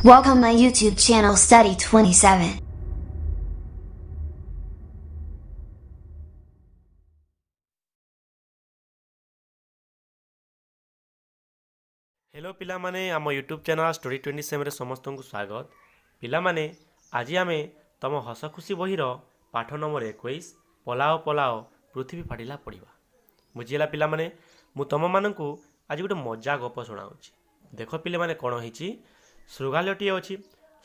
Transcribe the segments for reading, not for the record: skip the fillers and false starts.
Welcome my YouTube channel Study 27. Hello ପିଲାମାନେ, ଆମ YouTube channel story 27ରେ ସମସ୍ତଙ୍କୁ ସ୍ୱାଗତ। ପିଲାମାନେ, ଆଜି ଆମେ ତମ ହସ ଖୁସି ବହିର ପାଠ ନମ୍ବର 21 ପଲାଅ ପଲାଅ ପୃଥିବୀ ଫାଟିଲା ପଢ଼ିବା। ବୁଝିହେଲା ପିଲାମାନେ? ମୁଁ ତମମାନଙ୍କୁ ଆଜି ଗୋଟେ ମଜା ଗପ ଶୁଣାଉଛି। ଦେଖ ପିଲାମାନେ, କ'ଣ ହେଇଛି। ଶୃଗାଳଟିଏ ଅଛି,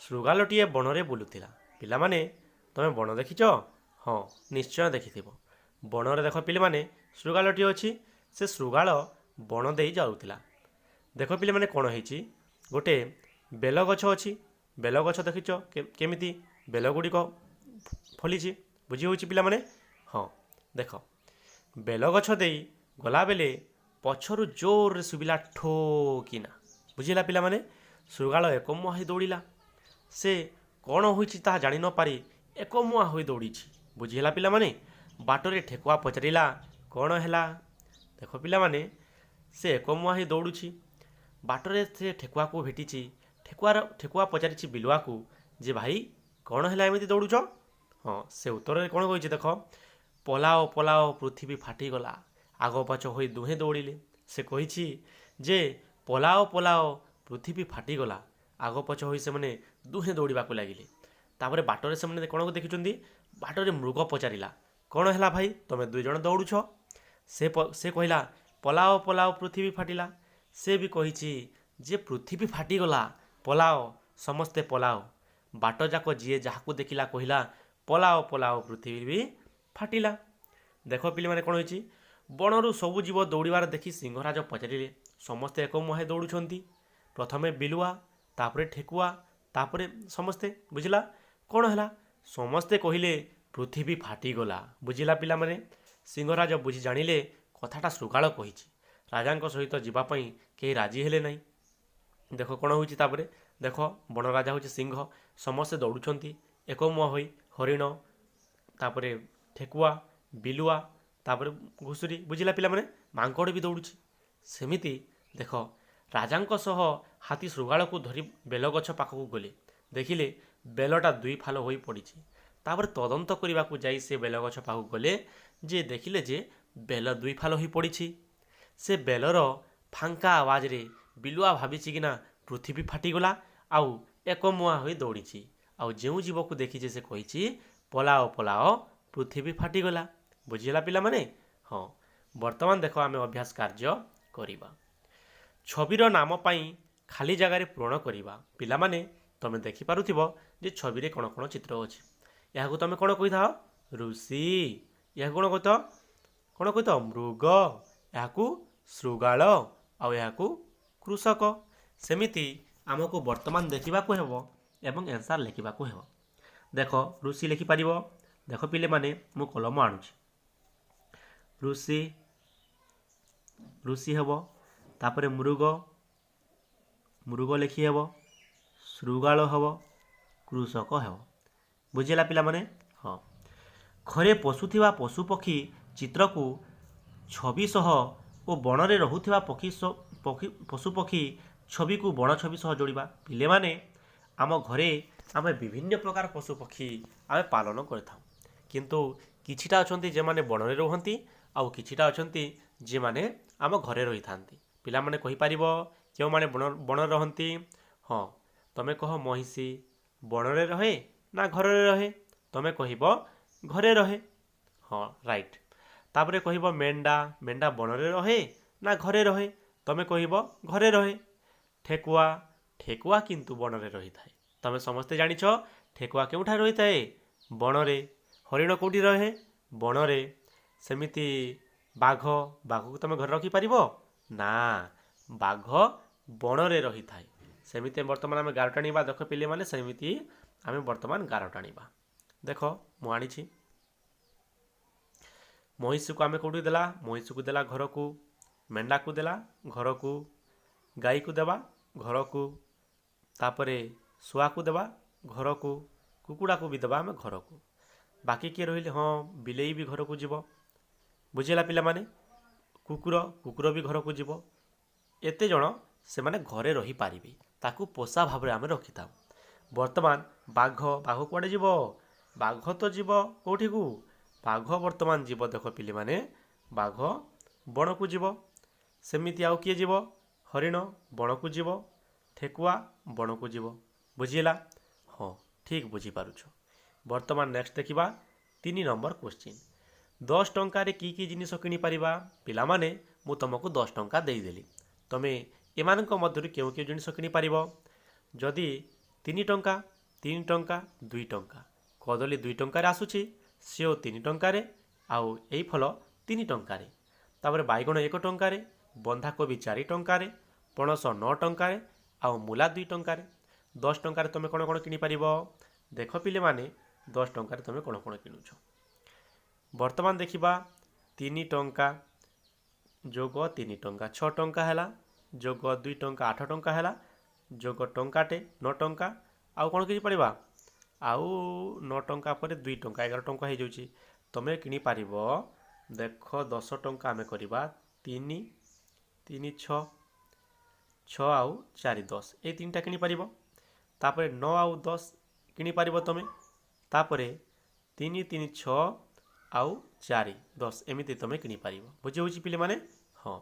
ଶୃଗାଳଟିଏ ବଣରେ ବୁଲୁଥିଲା। ପିଲାମାନେ, ତମେ ବଣ ଦେଖିଛ? ହଁ, ନିଶ୍ଚୟ ଦେଖିଥିବ। ବଣରେ ଦେଖ ପିଲାମାନେ, ଶୃଗାଳଟିଏ ଅଛି। ସେ ଶୃଗାଳ ବଣ ଦେଇ ଯାଉଥିଲା। ଦେଖ ପିଲାମାନେ, କ'ଣ ହେଇଛି। ଗୋଟେ ବେଲ ଗଛ ଅଛି। ବେଲ ଗଛ ଦେଖିଛ, କେମିତି ବେଲ ଗୁଡ଼ିକ ଫଳିଛି। ବୁଝି ହେଉଛି ପିଲାମାନେ? ହଁ, ଦେଖ, ବେଲ ଗଛ ଦେଇ ଗଲାବେଳେ ପଛରୁ ଜୋରରେ ଶୁଭିଲା ଠୋ କିନା। ବୁଝିଲା ପିଲାମାନେ? ଶୃଗାଳ ଏକମୁହାଁ ହୋଇ ଦୌଡ଼ିଲା। ସେ କ'ଣ ହୋଇଛି ତାହା ଜାଣି ନପାରି ଏକମୁହାଁ ହୋଇ ଦୌଡ଼ିଛି। ବୁଝିହେଲା ପିଲାମାନେ? ବାଟରେ ଠେକୁଆ ପଚାରିଲା, କ'ଣ ହେଲା? ଦେଖ ପିଲାମାନେ, ସେ ଏକମୁହାଁ ହୋଇ ଦୌଡ଼ୁଛି। ବାଟରେ ସେ ଠେକୁଆକୁ ଭେଟିଛି। ଠେକୁଆ ପଚାରିଛି ବିଲୁଆକୁ ଯେ, ଭାଇ, କ'ଣ ହେଲା, ଏମିତି ଦୌଡ଼ୁଛ? ହଁ, ସେ ଉତ୍ତରରେ କ'ଣ କହିଛି ଦେଖ। ପଲାଅ ପଲାଅ ପୃଥିବୀ ଫାଟିଗଲା, ଆଗ ପଛ ହୋଇ ଦୁହେଁ ଦୌଡ଼ିଲେ। ସେ କହିଛି ଯେ ପଲାଅ ପଲାଅ ପୃଥିବୀ ଫାଟିଗଲା, ଆଗ ପଛ ହୋଇ ସେମାନେ ଦୁହେଁ ଦୌଡ଼ିବାକୁ ଲାଗିଲେ। ତାପରେ ବାଟରେ ସେମାନେ କ'ଣ ଦେଖିଛନ୍ତି? ବାଟରେ ମୃଗ ପଚାରିଲା, କ'ଣ ହେଲା ଭାଇ, ତମେ ଦୁଇ ଜଣ ଦୌଡ଼ୁଛ? ସେ କହିଲା, ପଲାଅ ପଲାଅ ପୃଥିବୀ ଫାଟିଲା। ସେ ବି କହିଛି ଯେ ପୃଥିବୀ ଫାଟିଗଲା, ପଲାଅ, ସମସ୍ତେ ପଲାଅ। ବାଟ ଯାକ ଯିଏ ଯାହାକୁ ଦେଖିଲା କହିଲା, ପଲାଅ ପଲାଅ ପୃଥିବୀ ବି ଫାଟିଲା। ଦେଖ ପିଲାମାନେ, କ'ଣ ହେଇଛି। ବଣରୁ ସବୁ ଜୀବ ଦୌଡ଼ିବାର ଦେଖି ସିଂହରାଜ ପଚାରିଲେ, ସମସ୍ତେ ଏକମୁହାଁ ଦୌଡ଼ୁଛନ୍ତି। ପ୍ରଥମେ ବିଲୁଆ, ତାପରେ ଠେକୁଆ, ତାପରେ ସମସ୍ତେ। ବୁଝିଲା? କ'ଣ ହେଲା? ସମସ୍ତେ କହିଲେ, ପୃଥିବୀ ଫାଟିଗଲା। ବୁଝିଲା ପିଲାମାନେ? ସିଂହରାଜ ବୁଝି ଜାଣିଲେ କଥାଟା ଶୃଗାଳ କହିଛି। ରାଜାଙ୍କ ସହିତ ଯିବା ପାଇଁ କେହି ରାଜି ହେଲେ ନାହିଁ। ଦେଖ କ'ଣ ହେଉଛି ତାପରେ। ଦେଖ, ବଣରାଜା ହେଉଛି ସିଂହ। ସମସ୍ତେ ଦୌଡ଼ୁଛନ୍ତି ଏକମୁହାଁ ହୋଇ, ହରିଣ, ତାପରେ ଠେକୁଆ, ବିଲୁଆ, ତାପରେ ଘୁଷୁରୀ। ବୁଝିଲା ପିଲାମାନେ? ମାଙ୍କଡ଼ ବି ଦୌଡ଼ୁଛି ସେମିତି। ଦେଖ, ରାଜାଙ୍କ ସହ ହାତୀ ଶୃଗାଳକୁ ଧରି ବେଲଗଛ ପାଖକୁ ଗଲେ। ଦେଖିଲେ ବେଲଟା ଦୁଇ ଫାଳ ହୋଇ ପଡ଼ିଛି। ତାପରେ ତଦନ୍ତ କରିବାକୁ ଯାଇ ସେ ବେଲଗଛ ପାଖକୁ ଗଲେ ଯେ ଦେଖିଲେ ଯେ ବେଲ ଦୁଇ ଫାଳ ହୋଇ ପଡ଼ିଛି। ସେ ବେଲର ଫାଙ୍କା ଆୱାଜରେ ବିଲୁଆ ଭାବିଛି କି ନା ପୃଥିବୀ ଫାଟିଗଲା ଆଉ ଏକମୁହାଁ ହୋଇ ଦୌଡ଼ିଛି। ଆଉ ଯେଉଁ ଜୀବକୁ ଦେଖିଛି ସେ କହିଛି, ପଲାଅ ପଲାଅ ପୃଥିବୀ ଫାଟିଗଲା। ବୁଝିହେଲା ପିଲାମାନେ? ହଁ, ବର୍ତ୍ତମାନ ଦେଖ, ଆମେ ଅଭ୍ୟାସ କାର୍ଯ୍ୟ କରିବା। ଛବିର ନାମ ପାଇଁ ଖାଲି ଜାଗାରେ ପୂରଣ କରିବା। ପିଲାମାନେ, ତମେ ଦେଖିପାରୁଥିବ ଯେ ଛବିରେ କ'ଣ କ'ଣ ଚିତ୍ର ଅଛି। ଏହାକୁ ତମେ କ'ଣ କହିଥାଅ? ଋଷି। ଏହାକୁ କ'ଣ କହିଥାଅ? କ'ଣ କହିଥାଅ? ମୃଗ। ଏହାକୁ ଶୃଗାଳ ଆଉ ଏହାକୁ କୃଷକ। ସେମିତି ଆମକୁ ବର୍ତ୍ତମାନ ଦେଖିବାକୁ ହେବ ଏବଂ ଆନ୍ସର୍ ଲେଖିବାକୁ ହେବ। ଦେଖ, ଋଷି ଲେଖିପାରିବ? ଦେଖ ପିଲାମାନେ, ମୁଁ କଲମ ଆଣୁଛି। ଋଷି, ଋଷି ହେବ। ତାପରେ ମୃଗ, ମୃଗ ଲେଖି ହେବ। ଶୃଗାଳ ହେବ, କୃଷକ ହେବ। ବୁଝିଲା ପିଲାମାନେ? ହଁ। ଘରେ ପୋଷୁଥିବା ପଶୁପକ୍ଷୀ ଚିତ୍ରକୁ ଛବି ସହ ଓ ବଣରେ ରହୁଥିବା ପକ୍ଷୀ ପଶୁପକ୍ଷୀ ଛବିକୁ ବଣ ଛବି ସହ ଯୋଡ଼ିବା। ପିଲାମାନେ, ଆମ ଘରେ ଆମେ ବିଭିନ୍ନ ପ୍ରକାର ପଶୁପକ୍ଷୀ ଆମେ ପାଳନ କରିଥାଉ। କିନ୍ତୁ କିଛିଟା ଅଛନ୍ତି ଯେଉଁମାନେ ବଣରେ ରୁହନ୍ତି ଆଉ କିଛିଟା ଅଛନ୍ତି ଯେଉଁମାନେ ଆମ ଘରେ ରହିଥାନ୍ତି। ପିଲାମାନେ, କହିପାରିବ କେଉଁମାନେ ବଣରେ ରହନ୍ତି? ହଁ, ତମେ କହ, ମହିଷୀ ବଣରେ ରହେ ନା ଘରରେ ରହେ? ତମେ କହିବ ଘରେ ରହେ। ହଁ, ରାଇଟ୍। ତାପରେ କହିବ ମେଣ୍ଢା। ମେଣ୍ଢା ବଣରେ ରହେ ନା ଘରେ ରହେ? ତମେ କହିବ ଘରେ ରହେ। ଠେକୁଆ, ଠେକୁଆ କିନ୍ତୁ ବଣରେ ରହିଥାଏ। ତମେ ସମସ୍ତେ ଜାଣିଛ ଠେକୁଆ କେଉଁଠାରେ ରହିଥାଏ? ବଣରେ। ହରିଣ କେଉଁଠି ରହେ? ବଣରେ। ସେମିତି ବାଘ। ବାଘକୁ ତମେ ଘରେ ରଖିପାରିବ ନା? ବାଘ ବଣରେ ରହିଥାଏ। ସେମିତି ବର୍ତ୍ତମାନ ଆମେ ଗାର ଟାଣିବା। ଦେଖ ପିଲାମାନେ, ସେମିତି ଆମେ ବର୍ତ୍ତମାନ ଗାର ଟାଣିବା। ଦେଖ, ମୁଁ ଆଣିଛି। ମହିଷକୁ ଆମେ କେଉଁଠି ଦେଲା? ମହିଷକୁ ଦେଲା ଘରକୁ, ମେଣ୍ଢାକୁ ଦେଲା ଘରକୁ, ଗାଈକୁ ଦେବା ଘରକୁ, ତାପରେ ଶୁଆକୁ ଦେବା ଘରକୁ, କୁକୁଡ଼ାକୁ ବି ଦେବା ଆମେ ଘରକୁ। ବାକି କିଏ ରହିଲେ? ହଁ, ବିଲେଇ ବି ଘରକୁ ଯିବ। ବୁଝିଲା ପିଲାମାନେ? କୁକୁର, କୁକୁର ବି ଘରକୁ ଯିବ। ଏତେ ଜଣ ସେମାନେ ଘରେ ରହିପାରିବେ। ତାକୁ ପୋଷା ଭାବରେ ଆମେ ରଖିଥାଉ। ବର୍ତ୍ତମାନ ବାଘ, ବାଘ କୁଆଡ଼େ ଯିବ? ବାଘ ତ ଯିବ କେଉଁଠିକୁ? ବାଘ ବର୍ତ୍ତମାନ ଯିବ, ଦେଖ ପିଲାମାନେ, ବାଘ ବଣକୁ ଯିବ। ସେମିତି ଆଉ କିଏ ଯିବ? ହରିଣ ବଣକୁ ଯିବ, ଠେକୁଆ ବଣକୁ ଯିବ। ବୁଝିହେଲା? ହଁ, ଠିକ୍ ବୁଝିପାରୁଛ। ବର୍ତ୍ତମାନ ନେକ୍ସଟ ଦେଖିବା 3 ନମ୍ବର କ୍ୱେଶ୍ଚିନ୍। 10 ଟଙ୍କାରେ କି କି ଜିନିଷ କିଣିପାରିବା? ପିଲାମାନେ, ମୁଁ ତୁମକୁ 10 ଟଙ୍କା ଦେଇଦେଲି, ତୁମେ ଏମାନଙ୍କ ମଧ୍ୟରୁ କେଉଁ କେଉଁ ଜିନିଷ କିଣିପାରିବ? ଯଦି 3 ଟଙ୍କା, 3 ଟଙ୍କା, 2 ଟଙ୍କା, କଦଳୀ 2 ଟଙ୍କାରେ ଆସୁଛି, ସେଓ 3 ଟଙ୍କାରେ, ଆଉ ଏଇ ଫଳ 3 ଟଙ୍କାରେ, ତାପରେ ବାଇଗଣ 1 ଟଙ୍କାରେ, ବନ୍ଧାକୋବି 4 ଟଙ୍କାରେ, ପଣସ 9 ଟଙ୍କାରେ, ଆଉ ମୂଳା 2 ଟଙ୍କାରେ। 10 ଟଙ୍କାରେ ତୁମେ କ'ଣ କ'ଣ କିଣିପାରିବ? ଦେଖ ପିଲାମାନେ, 10 ଟଙ୍କାରେ ତୁମେ କ'ଣ କ'ଣ କିଣୁଛ? ବର୍ତ୍ତମାନ ଦେଖିବା, 3 ଟଙ୍କା ଯୋଗ 3 ଟଙ୍କା 6 ଟଙ୍କା ହେଲା, ଯୋଗ 2 ଟଙ୍କା 8 ଟଙ୍କା ହେଲା, ଯୋଗ ଟଙ୍କାଟେ 9 ଟଙ୍କା। ଆଉ କ'ଣ କିଣିପାରିବା? ଆଉ 9 ଟଙ୍କା ପରେ 2 ଟଙ୍କା 11 ଟଙ୍କା ହେଇଯାଉଛି। ତୁମେ କିଣିପାରିବ, ଦେଖ, 10 ଟଙ୍କା ଆମେ କରିବା 3 3 6, 6 ଆଉ 4 10, ଏଇ ତିନିଟା କିଣିପାରିବ। ତାପରେ 9 ଆଉ 10 କିଣିପାରିବ ତୁମେ। ତାପରେ 3 3 6 ଆଉ 4 10, ଏମିତି ତୁମେ କିଣିପାରିବ। ବୁଝି ହେଉଛି ପିଲାମାନେ? ହଁ।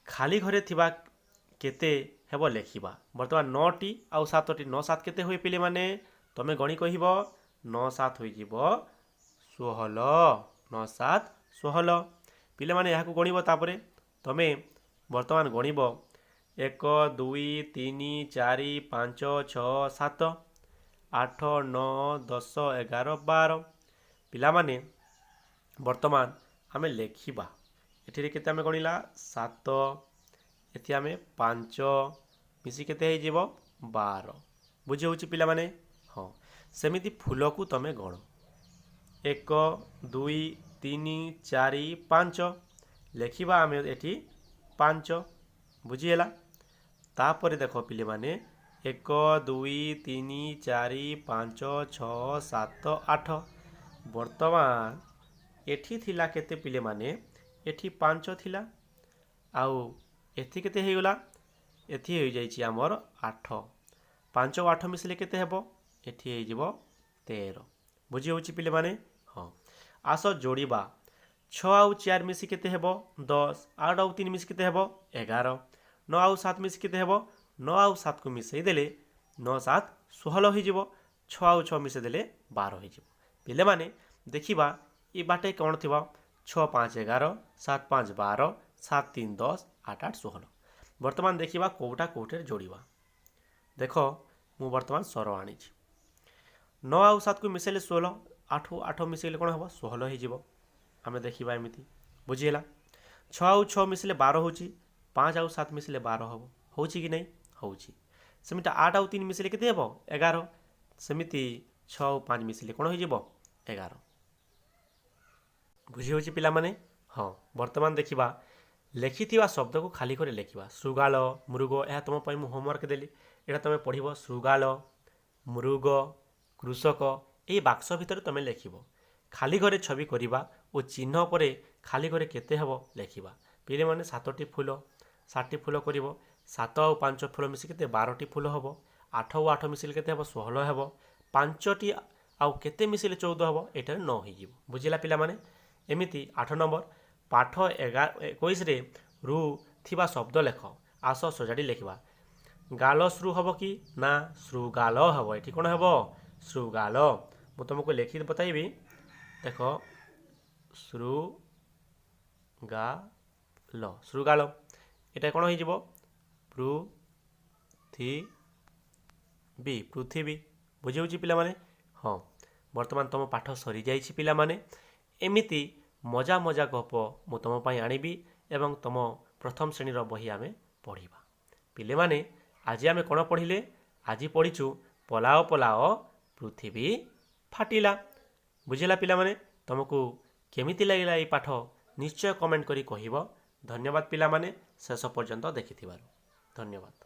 ଖାଲି ଘରେ ଥିବା କେତେ ହେବ ଲେଖିବା। ବର୍ତ୍ତମାନ 9ଟି ଆଉ 7ଟି, 9 7 କେତେ ହୁଏ ପିଲାମାନେ? ତୁମେ ଗଣି କହିବ। 9 7 ହୋଇଯିବ 16। 9 7 16। ପିଲାମାନେ, ଏହାକୁ ଗଣିବ। ତାପରେ ତୁମେ ବର୍ତ୍ତମାନ ଗଣିବ, 1 2 3 4 5 6 7 8 9 10 11 12। ପିଲାମାନେ, ବର୍ତ୍ତମାନ ଆମେ ଲେଖିବା। ଏଠିରେ କେତେ ଆମେ ଗଣିଲା? 7, ଏଠି ଆମେ 5, ମିଶି କେତେ ହେଇଯିବ? 12। ବୁଝି ହେଉଛି ପିଲାମାନେ? ହଁ। ସେମିତି ଫୁଲକୁ ତୁମେ ଗଣ, 1 2 3 4 5, ଲେଖିବା ଆମେ ଏଠି 5। ବୁଝିହେଲା? ତାପରେ ଦେଖ ପିଲାମାନେ, 1 2 3 4 5 6 7 8। ବର୍ତ୍ତମାନ ଏଠି ଥିଲା କେତେ ପିଲାମାନେ? ଏଠି 5 ଥିଲା, ଆଉ ଏଠି କେତେ ହେଇଗଲା? ଏଠି ହେଇଯାଇଛି ଆମର 8। 5 ଓ 8 ମିଶିଲେ କେତେ ହେବ? ଏଠି ହେଇଯିବ 13। ବୁଝି ହେଉଛି ପିଲାମାନେ? ହଁ। ଆସ ଯୋଡ଼ିବା। 6 ଆଉ 4 ମିଶି କେତେ ହେବ? 10। 8 ଆଉ 3 ମିଶି କେତେ ହେବ? 11। 9 ଆଉ 7 ମିଶି କେତେ ହେବ? 9 ଆଉ 7କୁ ମିଶାଇ ଦେଲେ 9 7 16 ହେଇଯିବ। 6 ଆଉ 6 ମିଶାଇ ଦେଲେ 12 ହେଇଯିବ। ପିଲାମାନେ, ଦେଖିବା ଏ ବାଟେ କ'ଣ ଥିବ। 6 5 11, 7 5 12, 7 3 10, 8 8 16। ବର୍ତ୍ତମାନ ଦେଖିବା କେଉଁଟା କେଉଁଠାରେ ଯୋଡ଼ିବା। ଦେଖ, ମୁଁ ବର୍ତ୍ତମାନ ସର ଆଣିଛି। 9 ଆଉ 7କୁ ମିଶାଇଲେ 16, 8 8 ମିଶାଇଲେ କ'ଣ ହେବ? 16 ହେଇଯିବ। ଆମେ ଦେଖିବା ଏମିତି। ବୁଝିହେଲା? 6 ଆଉ 6 ମିଶିଲେ 12 ହେଉଛି, 5 ଆଉ 7 ମିଶିଲେ 12 ହେବ। ହେଉଛି କି ନାହିଁ? ହେଉଛି। ସେମିତି 8 ଆଉ 3 ମିଶିଲେ କେତେ ହେବ? 11। ସେମିତି 6 ଆଉ 5 ମିଶିଲେ କ'ଣ ହେଇଯିବ? 11। ବୁଝି ହେଉଛି ପିଲାମାନେ? ହଁ। ବର୍ତ୍ତମାନ ଦେଖିବା, ଲେଖିଥିବା ଶବ୍ଦକୁ ଖାଲି କରି ଲେଖିବା। ଶୃଗାଳ, ମୃଗ, ଏହା ତୁମ ପାଇଁ ମୁଁ ହୋମୱାର୍କ ଦେଲି। ଏଇଟା ତୁମେ ପଢ଼ିବ। ଶୃଗାଳ, ମୃଗ, କୃଷକ, ଏଇ ବାକ୍ସ ଭିତରେ ତୁମେ ଲେଖିବ। ଖାଲି ଘରେ ଛବି କରିବା ଓ ଚିହ୍ନ ପରେ ଖାଲି ଘରେ କେତେ ହେବ ଲେଖିବା। ପିଲାମାନେ, 7ଟି ଫୁଲ, 7ଟି ଫୁଲ କରିବ। 7 ଆଉ 5 ଫୁଲ ମିଶି କେତେ? 12ଟି ଫୁଲ ହେବ। 8 ଆଉ 8 ମିଶିଲେ କେତେ ହେବ? 16 ହେବ। 5ଟି ଆଉ କେତେ ମିଶିଲେ 14 ହେବ? ଏଇଟାରେ 9 ହେଇଯିବ। ବୁଝିଲା ପିଲାମାନେ? ଏମିତି 8 ନମ୍ବର ପାଠ 21ରେ ରୁ ଥିବା ଶବ୍ଦ ଲେଖ। ଆସ ସଜାଡ଼ି ଲେଖିବା। ଗାଲ ଶ୍ରୁ ହେବ କି ନା ଶୃଗାଳ ହେବ। ଏଠି କ'ଣ ହେବ? ଶୃଗାଳ। ମୁଁ ତୁମକୁ ଲେଖି ବତାଇବି। ଦେଖ, ଶୃ ଗା ଲ, ଶୃଗାଳ। ଏଇଟା କ'ଣ ହେଇଯିବ? ପୃଥିବୀ, ପୃଥିବୀ। ବୁଝି ହେଉଛି ପିଲାମାନେ? ହଁ। ବର୍ତ୍ତମାନ ତୁମ ପାଠ ସରିଯାଇଛି ପିଲାମାନେ। ଏମିତି ମଜା ମଜା ଗପ ମୁଁ ତୁମ ପାଇଁ ଆଣିବି ଏବଂ ତୁମ ପ୍ରଥମ ଶ୍ରେଣୀର ବହି ଆମେ ପଢ଼ିବା। ପିଲାମାନେ, ଆଜି ଆମେ କ'ଣ ପଢ଼ିଲେ? ଆଜି ପଢ଼ିଛୁ ପଲାଅ ପଲାଅ ପୃଥିବୀ ଫାଟିଲା। ବୁଝିଲା ପିଲାମାନେ? ତୁମକୁ କେମିତି ଲାଗିଲା ଏଇ ପାଠ ନିଶ୍ଚୟ କମେଣ୍ଟ କରି କହିବ। ଧନ୍ୟବାଦ ପିଲାମାନେ, ଶେଷ ପର୍ଯ୍ୟନ୍ତ ଦେଖିଥିବାରୁ ଧନ୍ୟବାଦ।